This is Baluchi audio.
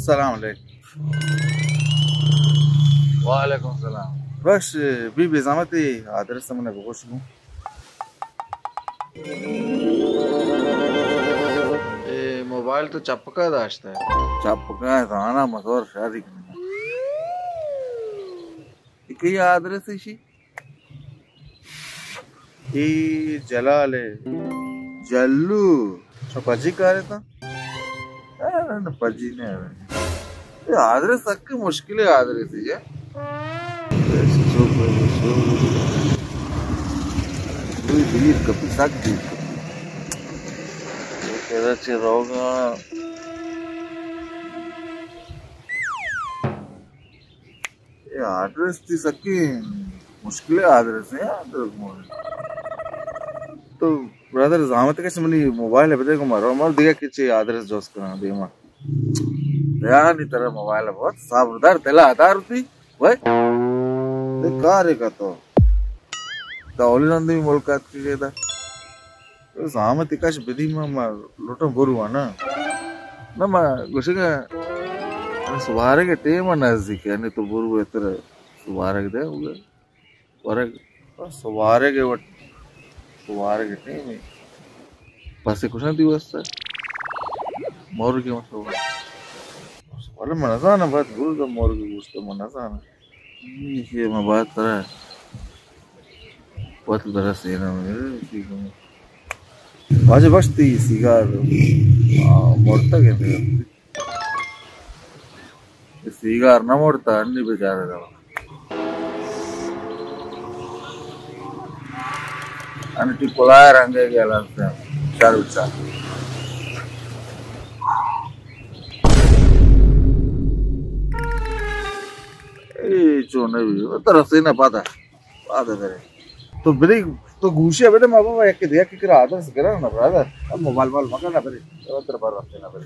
سلام علیکم۔ وعلیکم سلام۔ بخش، بی بے زحمت آدرس منا بگوش گوں۔ اے موبائل تو چپکا داشتہ۔ چپکا ہے، زانا مزور شادی کرنا۔ اے کئی آدرس ایشی؟ اے جلال ہے۔ جلو۔ شو پجی کارے تا؟ اے نہ، پجی نہ ہے۔ اے آدرس سک مشکل ہے، آدرس ہے۔ کوئی دیر کپی، سک دیر کپی۔ اے تیرا چے روگا؟ اے آدرس تی سکیں مشکل آدرس ہے یار۔ تو برادر زحمت کش منی موبائل بدے گو مارو، مر دیگا کچے آدرس جوس کنا دیما۔ یار نی ترا موبائل بہت صبردار دلا دار تی۔ وے، تے کارے کا تو۔ تا اولی رندی ملکات کی گئے دا۔ زحمت کش بدی ما، ما لوٹاں برو نا۔ نہ ما گوشگا سوارگ ٹیم نزدیک ہے، نی تو برو اتر سوارگ دے ہوگا۔ ورگ سوارگ وٹ، سوارگ ٹیم ہے۔ پس کشاں دی واسطہ۔ مور کے مطلب۔ ولا من نزاناں، بات برو دا مور کے گوشت من نزاناں۔ یہ ما بات ترا وت درس اینا میں، ٹھیک ہے۔ واجہ بخش تی سیگار، آ، مرتگ ہے۔ سیگار نہ مرتا، انی بیچارہ دا۔ انی تی کلائے رنگے گیا لانتے۔ شر بچار۔ اے چون نبی، ترا سینا پاتا۔ آدھا درے۔ تو بری، تو گوشی بیٹے، ما بابا یک دیا کی کرا آدرس گرا نا برادر۔ اب موبائل مال مکا نا بری۔ اب تر بار رکھتے نا بری۔